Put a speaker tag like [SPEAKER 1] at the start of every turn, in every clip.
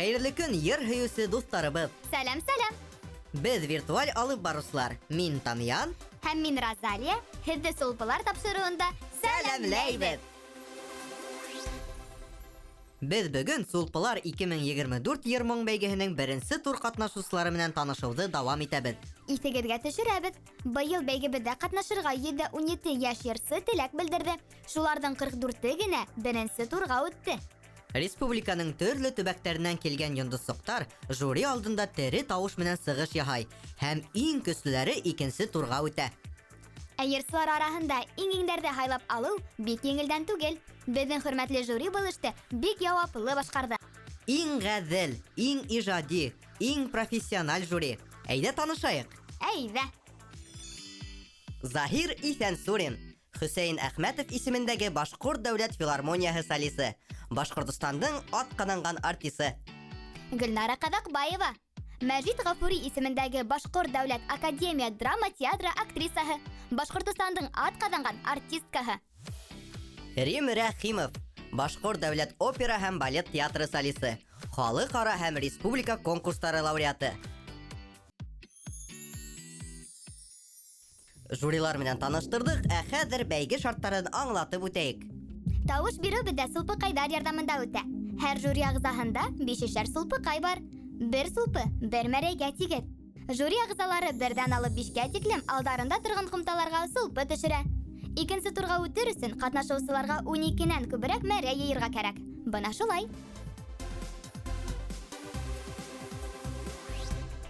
[SPEAKER 1] Хәйерле көн, йыр һөйөүсе дуҫтарыбыҙ!
[SPEAKER 2] Сәләм, сәләм!
[SPEAKER 1] Беҙ виртуаль алып барыусылар. Мин Тамьян.
[SPEAKER 2] Һәм мин Розалия. Һеҙҙе Сулпылар тапшырыуында
[SPEAKER 1] сәләмләйбеҙ! Беҙ бөгөн Сулпылар 2024 йыр-моң бәйгеһенең беренсе тур ҡатнашыусылары менән танышыуҙы дауам итәбеҙ.
[SPEAKER 2] Иҫегеҙгә төшөрәбеҙ, быйыл бәйгебеҙҙә ҡатнашырға 117 йәш йырсы теләк белдерҙе. Шуларҙың 44-е генә беренсе турға үтте.
[SPEAKER 1] Республиканың төрлө төбәктәренән килгән йондоҙсоҡтар жюри алдында тере тауыш менән сығыш яһай һәм иң көслөләре икенсе турға үтә.
[SPEAKER 2] Ә йырсылар араһында иң-иңдәрҙе һайлап алыу бик еңелдән түгел. Беҙҙең хөрмәтле жюри был эште бик яуаплы башҡарҙы.
[SPEAKER 1] Иң ғәҙел, иң ижади, иң профессиональ жюри. Әйҙә танышайыҡ.
[SPEAKER 2] Әйҙә.
[SPEAKER 1] Заһир Иҫәнсурин, Хөсәйен Әхмәтов исемендәге Башҡорт дәүләт филармонияһы солисы, Башҡортостандың атҡаҙанған артисы.
[SPEAKER 2] Гөлнара Ҡаҙаҡбаева, Мәжит Ғафури исемендәге Башҡорт дәүләт академия драма театры актрисаһы, Башҡортостандың атҡаҙанған артисткаһы.
[SPEAKER 1] Рим Рәхимов, Башҡорт дәүләт опера һәм балет театры солисы, халыҡ-ара һәм республика конкурстары лауреаты. Жюрилар менән таныштырҙыҡ, ә хәҙер бәйге шарттарын аңлатып үтәйек.
[SPEAKER 2] Тауыш биреү беҙҙә сулпыҡайҙар ярҙамында үтә. Һәр жюри ағзаһында бишешәр сулпыҡай бар. Бер сулпы бер мәрәйгә тигеҙ. Жюри ағзалары берҙән алып бишкә тиклем алдарында торған ҡумталарға сулпы төшөрә. Икенсе турға үтер өсөн ҡатнашыусыларға 12-нән күберәк мәрәй йыйырға кәрәк. Бына шулай.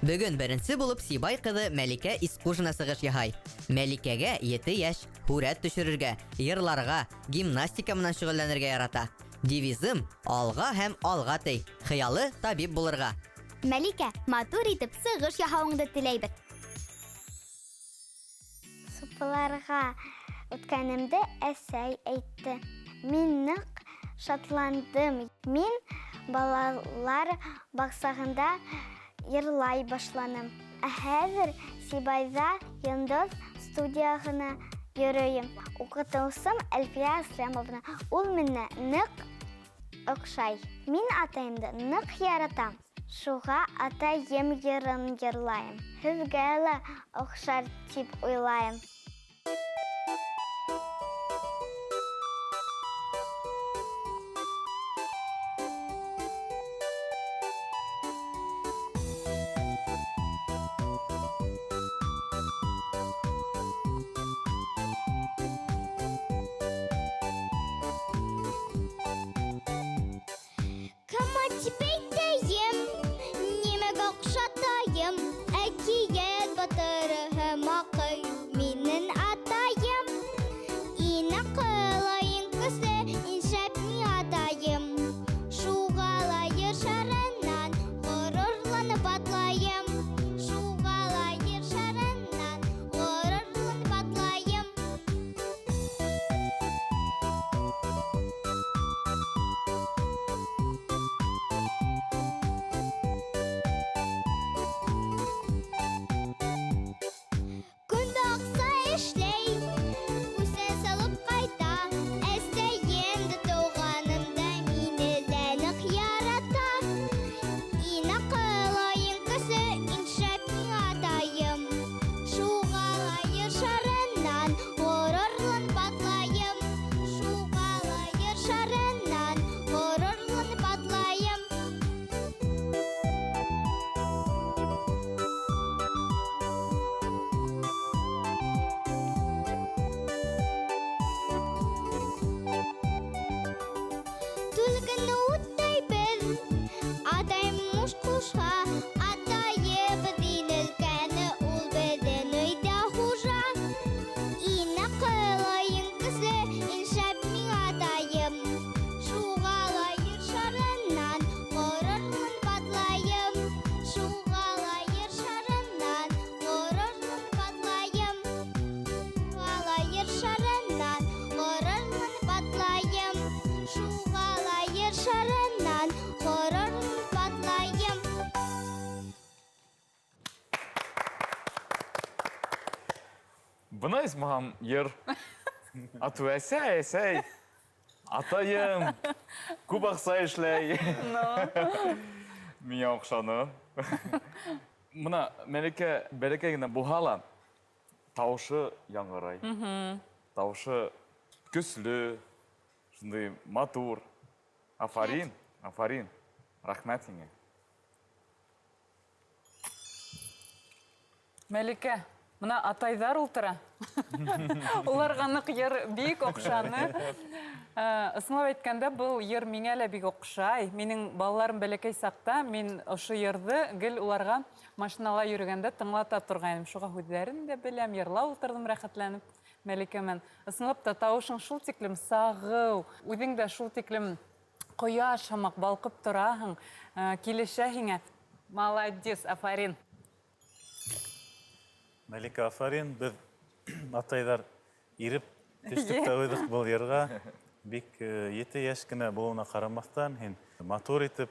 [SPEAKER 1] Бөгөн беренсе булып Сибай ҡыҙы Мәликә Искужина сығыш яһай. Мәликәгә 7 йәш, һүрәт төшөрөргә, йырларға, гимнастика менән шөғөлләнергә ярата. Девизым алға һәм алға тей. Хыялы табип булырға.
[SPEAKER 2] Мәликә, матур итеп сығыш яһауыңды теләйбеҙ.
[SPEAKER 3] Сулпыларға үткәнемде әсәй әйтте. Мин ныҡ шатландым. Мин балалар баҡсаһында йырлай башланым. Ә хәҙер Сибайҙа Йондоҙ студияһына йөрөйөм. Уҡытыусым Әлфиә Әсләмовна. Ул миңә ныҡ оҡшай. Мин атайымды ныҡ яратам. Шуға атайым йырын йырлайым. Һеҙгә лә оҡшар тип уйлайым.
[SPEAKER 4] Бына исмаһам йыр. Ату әсәй, әсәй. Атайым күп аҡса эшләй. Миңә оҡшаны. Мына Мәликә бәләкәй генә булһа ла, тауышы яңғырай. Тауышы көслө, шундай матур. Афарин, афарин. Рәхмәт һиңә.
[SPEAKER 5] Мәликә, мына атайҙар ултыра. Уларға ныҡ йыр бик оҡшаны. Ысынлап әйткәндә, был йыр миңә лә бик оҡшай. Минең балаларым бәләкәй саҡта мин ошо йырҙы гел уларға машинала йөрөгәндә тыңлата торғайным. Шуға һүҙҙәрен дә беләм, йырлап ултырҙым рәхәтләнеп Мәликә менән. Ысынлап та тауышың шул тиклем сағыу, үҙең дә шул тиклем ҡояш һымаҡ балҡып тораһың, килешә һиңә. Молодец, афарин.
[SPEAKER 6] Мәликә, афарин. Беҙ атайҙар иреп төштөк тә ҡуйҙыҡ был йырға. Бик 7 йәш кенә булыуына ҡарамаҫтан, һин матур итеп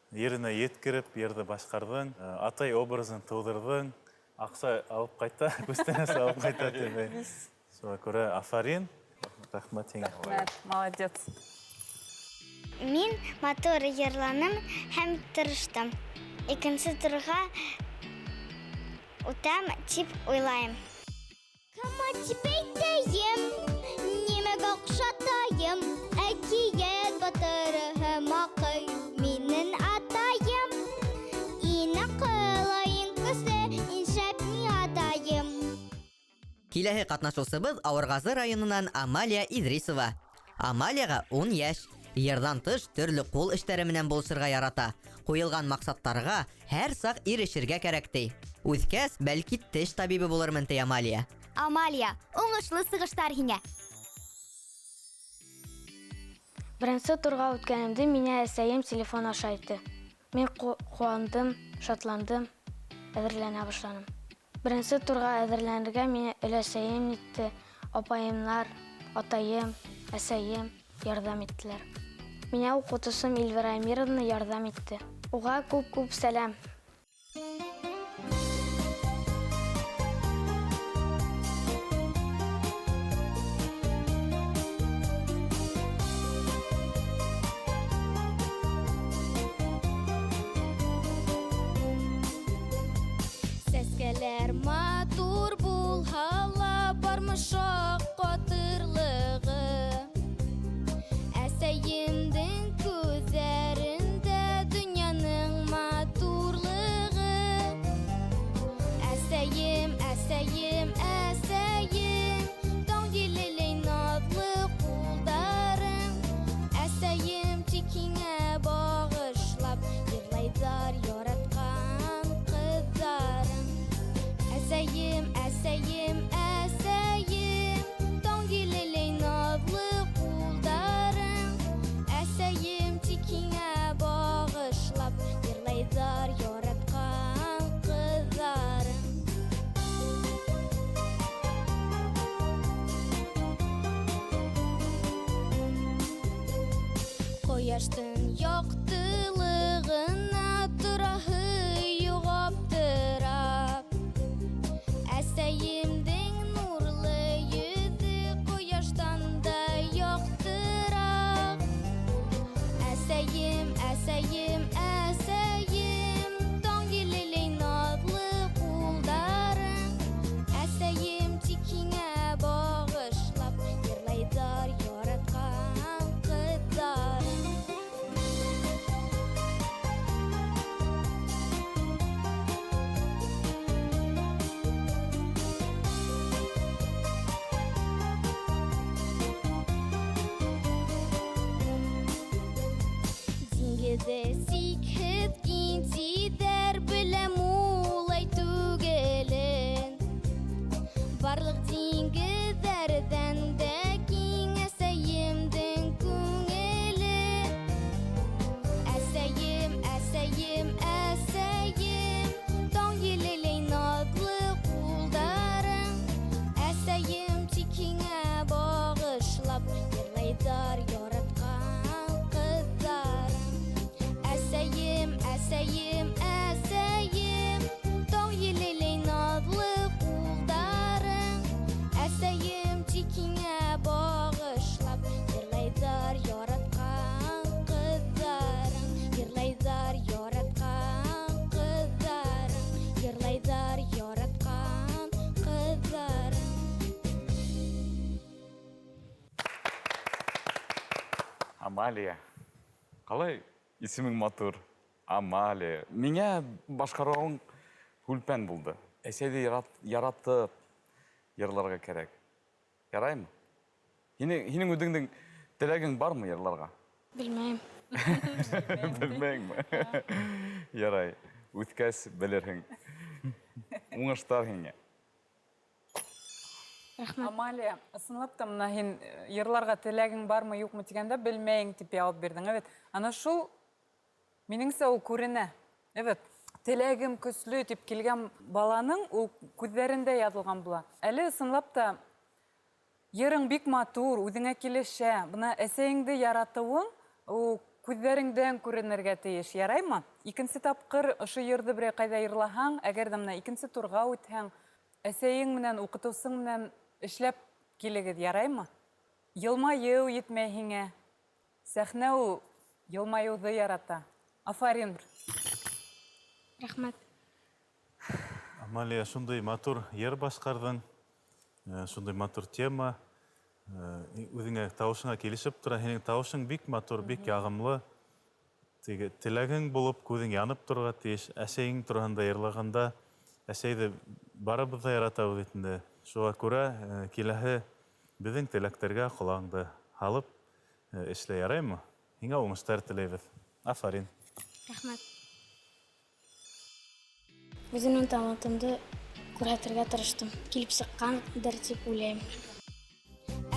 [SPEAKER 6] еренә еткереп йырҙы башҡарҙың, атай образын тыуҙырҙың, аҡса алып ҡайта, күстәнәс алып ҡайта тип. Шуға күрә афарин, рәхмәт һиңә.
[SPEAKER 5] Рәхмәт, молодец.
[SPEAKER 3] Мин матур йырланым һәм тырыштым. Икенсе турға үтәм тип уйлайым. Кама тип әйтәйем, нимәгә оҡшатайым? Әкиәт батыры һымаҡай, минең атайым. Иң аҡыллы, иң көслө, иң шәп мин атайым.
[SPEAKER 1] Киләһе ҡатнашыусыбыҙ Ауырғазы районынан Амалия Идрисова. Амалияға 10 йәш. Йырҙан тыш төрлө ҡул эштәре менән булышырға ярата. Ҡуйылған маҡсаттарға һәр саҡ ирешергә кәрәк ти. Үҫкәс, бәлки теш табибы булырмын ти Амалия.
[SPEAKER 2] Амалия, уңышлы сығыштар һиңә.
[SPEAKER 7] Беренсе турға үткәнемде миңә әсәйем телефон аша әйтте. Мин ҡыуандым, шатландым, әҙерләнә башланым. Беренсе турға әҙерләнергә мине өләсәйем итте, апайымлар, атайым, әсәйем ярҙам иттеләр. Миңә уҡытыусым Эльвира Әмировна ярҙам итте. Уға күп-күп сәләм.
[SPEAKER 8] Сәскәләр матур булһа ла, бармы шаҡ ҡатырлығы. Әсәйемдең күҙҙәрендә донъяның матурлығы. Әсәйем, әсәйем, әсәйем, таң елеләй наҙлы ҡулдарың. Әсәйем, тик һиңә бағышлап йырлайҙар яратҡан ҡыҙҙарың. Әсәйем, әсәйем, әсәйем, таң елеләй наҙлы ҡулдарың. Әсәйем, тик һиңә бағышлап йырлайҙар яратҡан ҡыҙҙарың. Ҡояштың яҡтылығына тораһы юҡ аптырап. Әсәйемдең нурлы йөҙө ҡояштан да яҡтыраҡ. Әсәйем, әсәйем, әсәйем, таң елеләй наҙлы ҡулдарың. Әсәйем, тик һиңә бағышлап йырлайҙар яратҡан ҡыҙҙарың. Диңгеҙҙе сикһеҙ киң тиҙәр, беләм улай түгелен. Барлыҡ диңгеҙҙәрҙән дә киң әсәйемдең күңеле. Әсәйем, әсәйем, әсәйем, таң елеләй наҙлы ҡулдарың. Әсәйем, тик һиңә бағышлап йырлайҙар яратҡан ҡыҙҙарың. Әсәйем, әсәйем, әсәйем, таң елеләй наҙлы ҡулдарың. Әсәйем, тик һиңә бағышлап йырлайҙар яратҡан ҡыҙҙарың. Йырлайҙар яратҡан
[SPEAKER 4] Амалия. Ҡалай исемең матур. Амалия. Миңә башҡарыуың һүлпән булды. Әсәйҙе яратып йырларға кәрәк. Яраймы? Һинең үҙеңдең теләгең бармы йырларға?
[SPEAKER 7] Белмәйем.
[SPEAKER 4] Белмәйеңме? Ярай, үҫкәс белерһең. Уңыштар һиңә.
[SPEAKER 7] Рәхмәт.
[SPEAKER 5] Амалия, ысынлап та мына һин йырларға теләгең бармы, юҡмы тигәндә белмәйең тип яуап бирҙең. Эвет, ана шул минеңсә ул күренә. Эвет, теләгем көслө тип килгән баланың ул күҙҙәрендә яҙылған була. Әле ысынлап та йырың бик матур, үҙеңә килешә. Бына әсәйеңде яратыуың ул күҙҙәреңдән күренергә тейеш, яраймы? Икенсе тапҡыр ошо йырҙы берәй ҡайҙа йырлаһаң, әгәр ҙә мына икенсе турға үтһәң, әсәйең менән, уҡытыусың менән эшләп килегеҙ, яраймы? Йылмайыу етмәй һиңә. Сәхнә ул йылмайыуҙы ярата. Афарин.
[SPEAKER 7] Рәхмәт.
[SPEAKER 6] Амалия, шундай матур йыр башҡарҙың, шундай матур тема. Үҙеңә тауышыңа килешеп тора. Һинең тауышың бик матур, бик яғымлы. Теге теләгең булып, күҙең янып торорға тейеш. Әсәйең тураһында йырлағанда, әсәйҙе барыбыҙ ҙа яратабыҙ бит инде. Шуға күрә киләһе беҙҙең теләктәргә ҡолағыңды һалып эшләй, яраймы? Һиңә уңыштар теләйбеҙ. Афарин.
[SPEAKER 7] Рәхмәт. Үҙемдең талантымды күрһәтергә тырыштым. Килеп сыҡҡандыр тип уйлайым.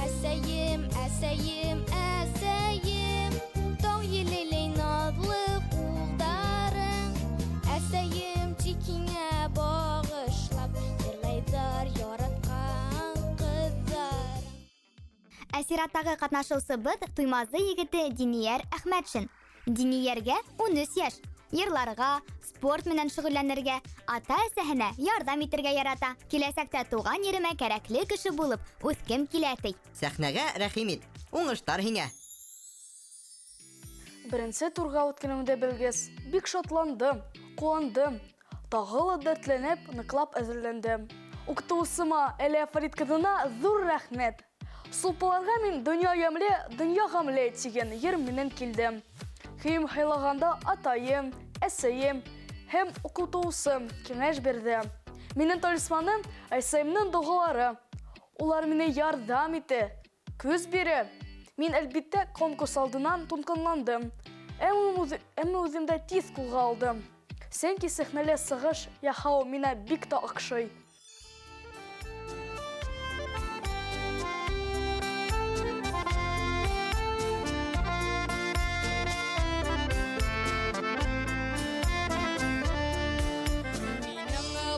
[SPEAKER 8] Әсәйем, әсәйем, әсәйем, таң елелей наҙлы ҡулдарың. Әсәйем, тик һиңә бағышлап йырлайҙар яратҡан ҡыҙҙар.
[SPEAKER 2] Ә сираттағы ҡатнашыусыбыҙ Туймазы егете Диниәр Әхмәтшин. Диниәргә 13 йәш. Йырларға, спорт менән шөғөлләнергә, ата-әсәһенә ярҙам итергә ярата. Киләсәктә туған еремә кәрәкле кеше булып үҫкем килә, ти.
[SPEAKER 1] Сәхнәгә рәхим ит. Уңыштар һиңә.
[SPEAKER 9] Беренсе турға үткәнемде белгәс, бик шатландым, ҡыуандым. Тағы ла дәртләнеп, ныҡлап әҙерләндем. Уҡытыусыма Әлиә Фәрит ҡыҙына ҙур рәхмәт. Сулпыларға мин донъя йәмле, донъя ғәмле тигән йыр менән килдем. Кейем һайлағанда атайым, әсәйем һәм уҡытыусым кәңәш бирҙе. Минең талисманым әсәйемдең доғалары. Улар мине ярҙам итә, көс бирә. Мин, әлбиттә, конкурс алдынан тулҡынландым. Әммә үҙемде тиҙ ҡулға алдым. Сөнки сәхнәлә сығыш яһау миңә бик тә оҡшай.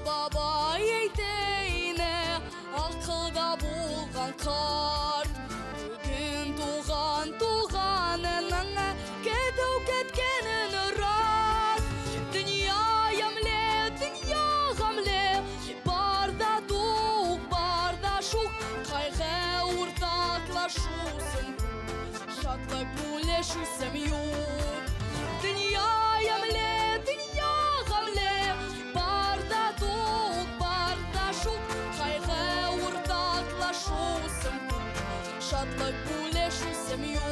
[SPEAKER 8] Бабай әйтәйне, аҡылда булған ҡарт. Бөгөн туған туғанының кәтеү кәткәнен рас. Донъя йәмле, донъя ғәмле, бар да туҡ, бар да шуҡ. Ҡайғы уртаҡлашыусым күп, шатлыҡ бүлешеүсем юҡ. Донъя йәмле, донъя ғәмле, бар да туҡ, бар да шуҡ. Ҡайғы уртаҡлашыусым күп, шатлыҡ бүлешеүсем юҡ.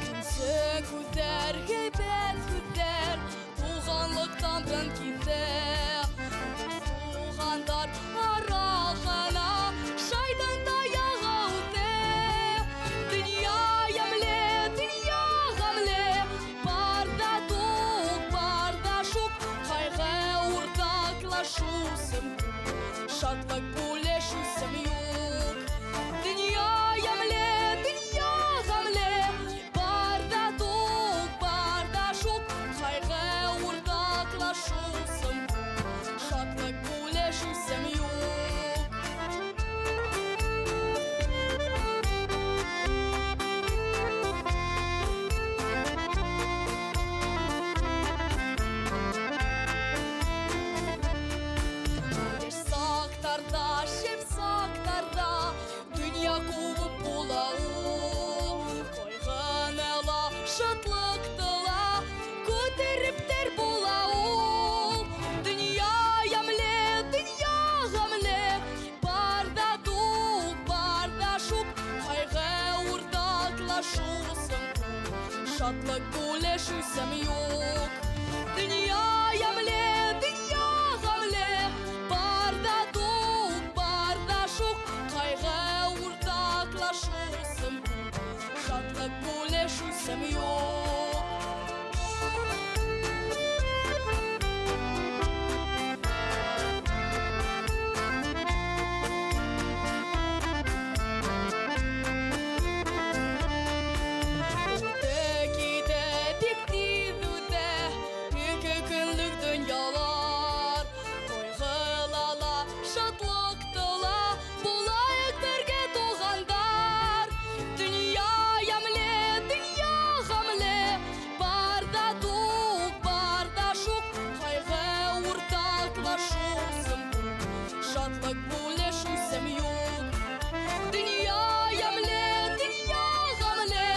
[SPEAKER 8] Көнсө күҙҙәр, ғәйбәт һүҙҙәр, туғанлыҡ тамырын киҫә. Туғандар арағына шайтан таяғы үтә. Донъя йәмле, донъя ғәмле, Уртаклашусым күп, шатлык бүлешүсем юк. Дөнья ямьле, дөнья гамьле, бар да тук, бар да шук, кайгы уртаклашусым күп, шатлык бүлешүсем юк. Үтә китә, бик тиз үтә, ике көнлек дөньялар. Кайгыла ла, шатлык тола, булайык бергә туганнар. Дөнья ямьле, дөнья гамьле, бар да тук, бар да шук, кайгы уртаклашусым күп, шатлык бүлешүсем юк. Дөнья ямьле, дөнья гамьле,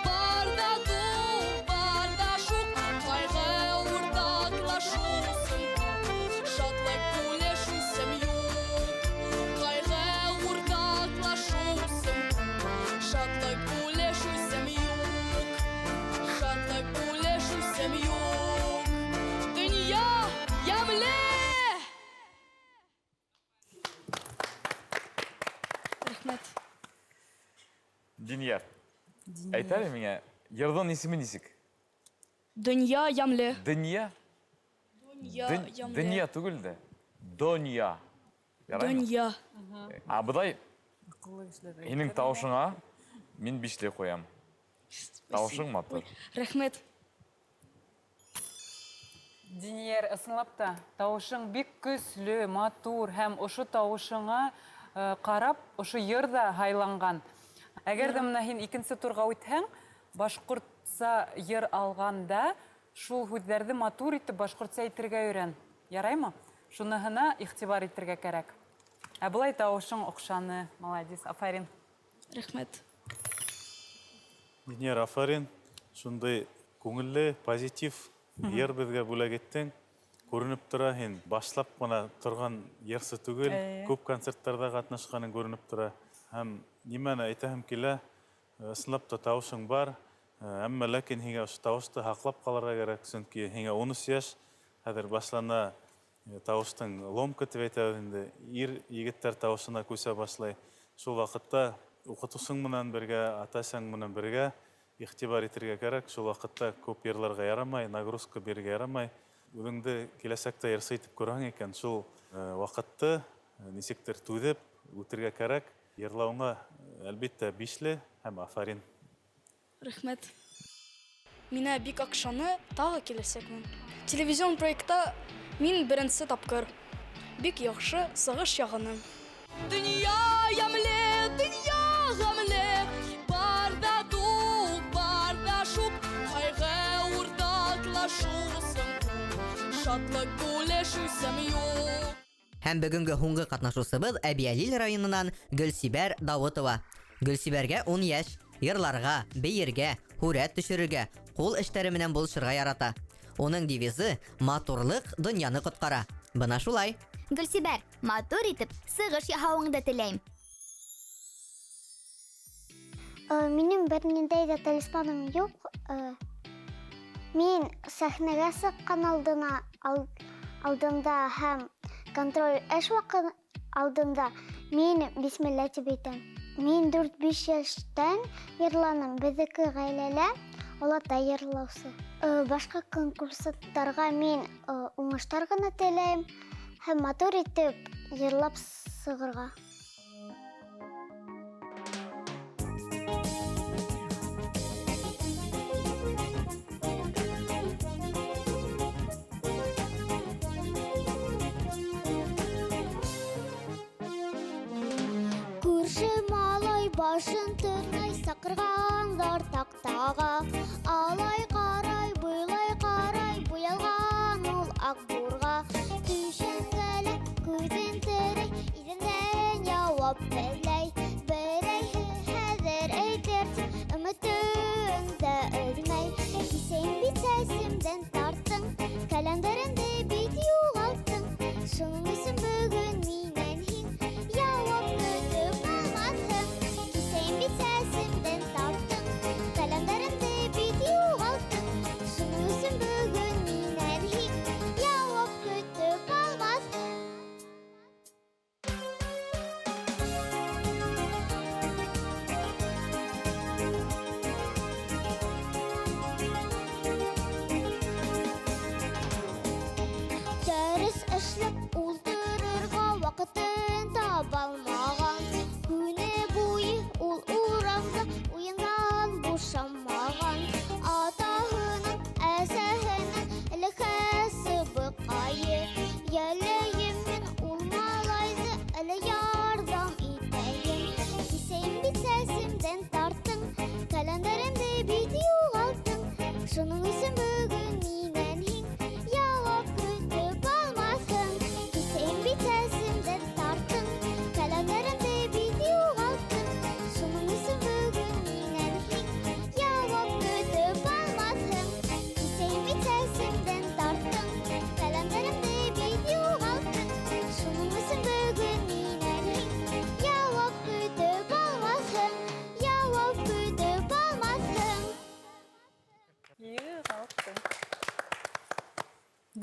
[SPEAKER 8] бар да тук, бар да шук, кайгы уртаклашусым күп, шатлык бүлешүсем юк. Кайгы уртаклашусым күп, шатлык бүлешүсем юк. Шатлык бүлешүсем юк. Дөнья ямьле!
[SPEAKER 9] Рәхмәт.
[SPEAKER 4] Динияр, әйт әле миңа, йырның исеме ничек?
[SPEAKER 9] Дөнья ямьле.
[SPEAKER 4] Дөнья?
[SPEAKER 9] Дөнья ямьле.
[SPEAKER 4] Дөнья түгел дә. Дөнья. Яраймы?
[SPEAKER 9] Дөнья.
[SPEAKER 4] А бодай һинең тавышыңа мин бишле куям. Тавышың матур.
[SPEAKER 9] Рәхмәт.
[SPEAKER 5] Динияр, ысынлап та, тавышың бик көсле, матур һәм ошо тавышыңа карап, ошо йыр да һайланган. Әгәр дә менә һин икенсе турга үтһәң, башкортса йыр алганда, шул һүҙҙәрҙе матур итеп башҡортса әйтергә өйрән. Яраймы? Шуныһына игътибар итергә кәрәк. Ә былай тавышың оҡшаны. Молодец, афарин.
[SPEAKER 9] Рәхмәт.
[SPEAKER 6] Динияр, афарин. Шундай күңелле, позитив йыр беҙгә бүләк иттең. Күренеп тора һин, башлап ҡына торған йырсы түгел, күп концерттарҙа ҡатнашҡаның күренеп тора. Һәм нимәне әйтәһем килә, ысынлап та тауышың бар, әммә ләкин һиңә ошо тауышты һаҡлап ҡалырға кәрәк, сөнки һиңә ун өс йәш, хәҙер башлана тауыштың ломка тип әйтәбеҙ инде, ир егеттәр тауышына күсә башлай. Шул ваҡытта уҡытыусың менән бергә, ата-әсәң менән бергә иғтибар итергә кәрәк. Шул ваҡытта күп йырларға ярамай, нагрузка бирергә ярамай. Үҙеңде киләсәктә йырсы итеп күрәһең икән, шул ваҡытты нисектер түҙеп үтергә кәрәк. Йырлауыңа, әлбиттә, бишле һәм афарин.
[SPEAKER 9] Рәхмәт. Минә бик оҡшаны, тағы киләсәкмен. Телевизион проектта мин беренсе тапҡыр. Бик яҡшы сығыш яһаным.
[SPEAKER 8] Дөнья ямьле, дөнья гамьле, бар да тук, бар да шук, кайгы уртаклашусым күп, шатлык бүлешүсем юк.
[SPEAKER 1] Һәм бөгөнгө һуңғы ҡатнашыусыбыҙ Әбйәлил районынан Гөлсибәр Дауытова. Гөлсибәргә ун йәш, йырларға, бейергә, һүрәт төшөрөргә, ҡул эштәре менән булышырға ярата. Уның девизы матурлыҡ донъяны ҡотҡара. Бына шулай.
[SPEAKER 2] Гөлсибәр, матур итеп сығыш яһауыңды теләйем.
[SPEAKER 3] Минең бер ниндәй ҙә талисманым юҡ. Мин сәхнәгә сыҡҡан алдында һәм контроль эш ваҡыт алдында мин бисмилла тип әйтәм. Мин дүрт-биш йәштән йырланым. Беҙҙеке ғаиләлә олатай йырлаусы. Башҡа конкурстарға мин уңыштар ғына теләйем һәм матур итеп йырлап сығырға. Күрше малай башын тырнай, саҡырғандар таҡтаға. Алай ҡарай, былай ҡарай, буялған ул аҡ бурға. Түшәмгә күҙен терәй, иҙәндән яуап эҙләй. Берәйһе хәҙер әйтер тип, өмөтөн дә өҙмәй. Кисәйем бит сәсемдән тарттың, кәләмдәремде бит юғалттың. Шуның өсөн бөгөн минән һин яуап көтөп алмаҫһың. Кисәйем бит сәсемдән тарттың,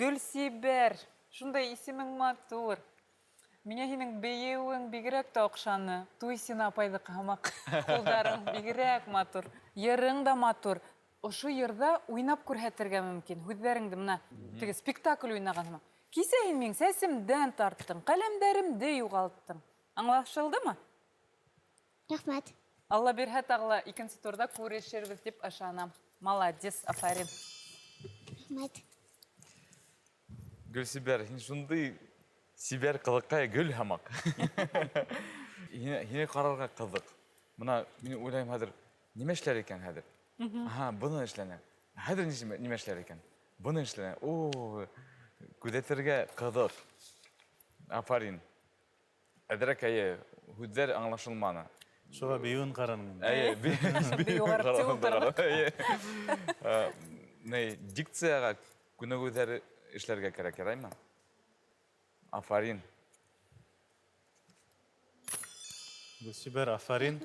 [SPEAKER 5] Гөлсибәр, шундай исемең матур. Миңә һинең бейеүең бигерәк тә оҡшаны. Туйсина апайҙыҡы һымаҡ ҡулдарың бигерәк матур. Йырың да матур. Ошо йырҙа уйнап күрһәтергә мөмкин. Һүҙҙәреңде мына теге спектакль уйнаған һымаҡ. Кисә һин минең сәсемдән тарттың, ҡәләмдәремде юғалттың. Аңлашылдымы?
[SPEAKER 3] Рәхмәт.
[SPEAKER 5] Алла бирһә, тағы ла икенсе турҙа күрешербеҙ тип ышанам. Молодец, афарин.
[SPEAKER 3] Рәхмәт.
[SPEAKER 4] Гөлсибәр, һин шундай сибәр ҡыҙыҡай гөл һымаҡ. Һине, һине ҡарарға ҡыҙыҡ. Мына мин уйлайым хәҙер, нимә эшләр икән хәҙер? Аһа, быны эшләне. Хәҙер нимә эшләр икән? Быны эшләне. О, күҙәтергә ҡыҙыҡ. Афарин. Әҙерәк әйе, һүҙҙәр аңлашылманы.
[SPEAKER 6] Шуға бейеүен ҡараның инде.
[SPEAKER 4] Әйе, бейеүен ҡараным. Әйе. Ни, дикцияға күнегеүҙәр эшләргә кәрәк, яраймы? Афарин.
[SPEAKER 6] Гөлсибәр, афарин.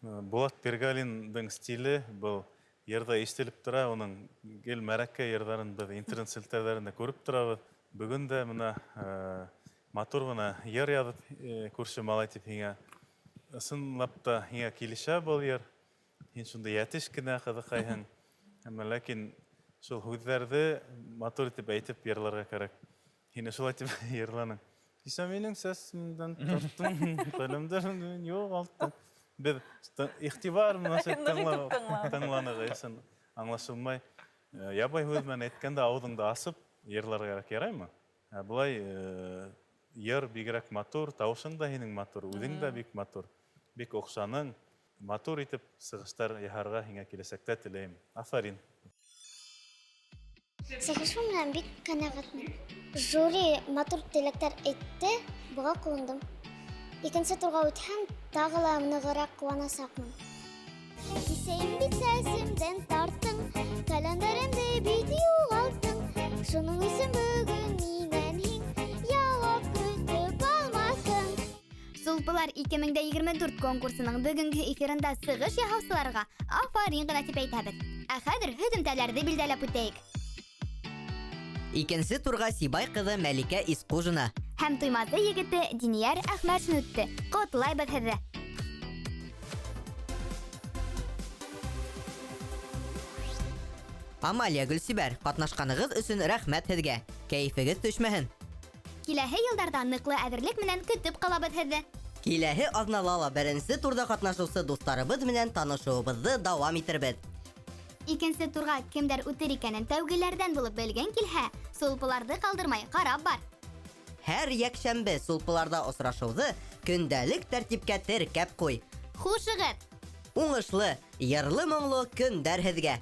[SPEAKER 6] Булат Пиргалиндың стиле был йырҙа ишетелеп тора, уның гел мәрәкә йырҙарын беҙ интернет селтәрҙәрендә күреп торабыҙ. Бөгөн дә мына матур ғына йыр яҙып, күрше малай тип һиңә ысынлап та һиңә килешә был йыр. Һин шундай йәтеш кенә ҡыҙыҡайһың. Әммә ләкин шул һүҙҙәрҙе матур итеп әйтеп йырларға кәрәк. Һине шулай тип йырланың. Кисә минең сәсемдән тарттың, ҡәләмдәремде юғалттың. Беҙ иғтибар менән тыңланыҡ, ысын аңлашылмай. Ябай һүҙ менән әйткәндә ауыҙыңды асып йырларға кәрәк, яраймы? Ә былай йыр бигерәк матур, тауышың да һинең матур, үҙең дә бик матур. Бик оҡшаның, матур итеп сығыштар яһарға һиңә киләсәктә теләйем. Афарин.
[SPEAKER 3] Сығышым менән бик ҡәнәғәтмен. Жюри матур теләктәр әйтте, быға ҡыуандым. Икенсе турға үтһәм, тағы ла нығыраҡ ҡыуанасаҡмын. Кисәйем бит сәсемдән тарттың, ҡәләмдәремде бит юғалттың. Шуның өсөн бөгөн минән һин яуап көтөп алмаҫһың.
[SPEAKER 2] Сулпылар 2024 конкурсының бөгөнгө эфирында сығыш яһаусыларға афарин ғына тип әйтәбеҙ. Ә хәҙер һөҙөмтәләрҙе билдәләп үтәйек.
[SPEAKER 1] Икенсе турға Сибай ҡыҙы Мәликә Исҡужина
[SPEAKER 2] һәм Туймазы егете Динияр Әхмәтшин үтте. Ҡотлайбыҙ һеҙҙе!
[SPEAKER 1] Амалия Гөлсибәр, ҡатнашҡанығыҙ өсөн рәхмәт һеҙгә. Кәйефегеҙ төшмәһен.
[SPEAKER 2] Киләһе йылдарҙа ныҡлы әҙерлек менән көтөп ҡалабыҙ һеҙҙе.
[SPEAKER 1] Киләһе аҙнала ла беренсе турҙа ҡатнашыусы дуҫтарыбыҙ менән танышыуыбыҙҙы дауам итербеҙ.
[SPEAKER 2] Икенсе турға кемдәр үтер икәнен тәүгеләрҙән булып белгең килһә, сулпыларҙы ҡалдырмай ҡарап бар.
[SPEAKER 1] Һәр йәкшәмбе сулпыларҙа осрашыуҙы көндәлек тәртипкә теркәп ҡуй.
[SPEAKER 2] Хушығыҙ!
[SPEAKER 1] Уңышлы, йырлы-моңло көндәр һеҙгә!